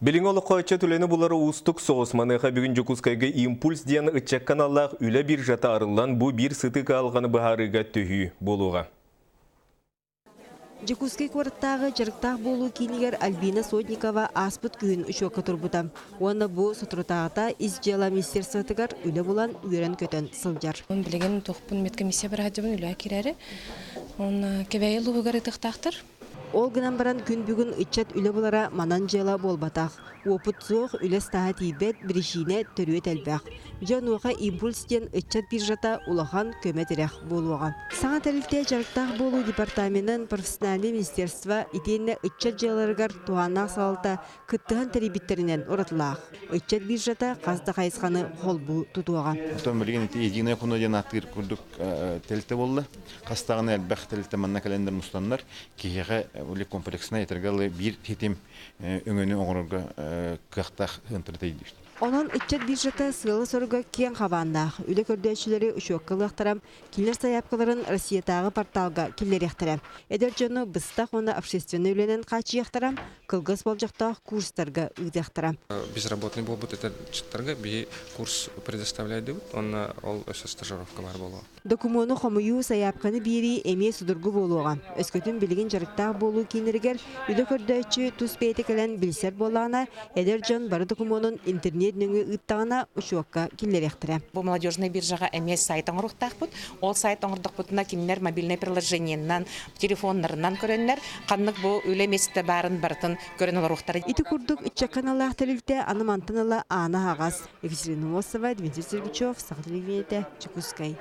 Билиҥҥи олоххо ыччат үлэни булара уустук соҕус. Маныаха бүгүн Дьокуускайга «Импульс» диэн ыччакка аналлаах үлэ биржата арыллан, бу биир сытыы кыһалҕаны быһаарыыга төһүү буолуоҕа. Дьокуускай куораттааҕы дьарыктаах буолуу киинигэр Альбина Сотникова ааспыт күһүн учуокка турбута уонна бу соторутааҕыта Ис дьыала министерствотыгар үлэ булан үөрэн-көтөн сылдьар. Билигин туохпун медкомиссия бараһадьыбын үлэҕэ киирээри. Уонна Кэбээйи улууһугар ытыахтаахтар. Ол гынан баран күн бүгүн ыччат үлэ булара манан дьыала буолбатах. Уопут суох, үлэ ыстааһа тиийбэт, биричиинэ төрүөт элбэх. Дьэ онуоха «Импульс» диэн ыччат биржата улахан көмө-тирэх буолуоҕа. Саҥа тэрилтэ дьарыктаах буолуу департаменын, профессиональнай министерство итиэннэ ыччат дьыалаларыгар туһааннаах салалта кыттыһан тэрийбиттэринэн уратылаах. Ыччат биржата хас да хайысханы холбуу тутуоҕа. Оттон билигин ити единая хуна диэн ааттыыр курдук тэрилтэ буолла. Хас даҕаны элбэх тэрилтэ манна кэлэннэр мустаннар киһиэхэ комплекснай этэргэ биир ситим өҥөнү оҥорорго кыахтаах ыантырыта Онон ыччат биржата сыала-соруга киэҥ хабааннаах. Үлэ көрдөөччүлэри учуокка ылыахтара, кинилэр сайаапкаларын Россиятааҕы порталга киллэриэхтэрэ. Эдэр дьону быстах уонна общественнай үлэнэн хааччыйыахтара, кылгас болдьохтоох курстарга ыытыахтара. Безработный буолбут эдэрчиттарга биһи курс предоставляйдыбыт, уонна ол өссө стажировка бар буолуо. Докумуону хомуйуу, сайаапканы биэрии эмиэ судургу буолуоҕа. Өскөтүн билигин дьарыктаах буолуу кииннэригэр үлэ көрдөөччү тус бэйэтэ кэлэн билсэр буоллаҕына, эдэр дьон бары докумуонун интернет нөҥүө ыыттаҕына учуокка киллэриэхтэрэ. Бу молодежнай биржаҕа эмиэ сайт оҥоруохтаахпыт. Ол сайт оҥордохпутуна кинилэр мобильнай приложениенан, телефоннарынан көрөннөр ханнык бу үлэ миэстэтэ баарын барытын көрөн олоруохтара. Ити курдук ыччакка аналлаах тэрилтэ аны мантан ыла аана аһаҕас. Екатерина Мосова, Дмитрий Сергучев, Саха телевидениетэ, Дьокуускай.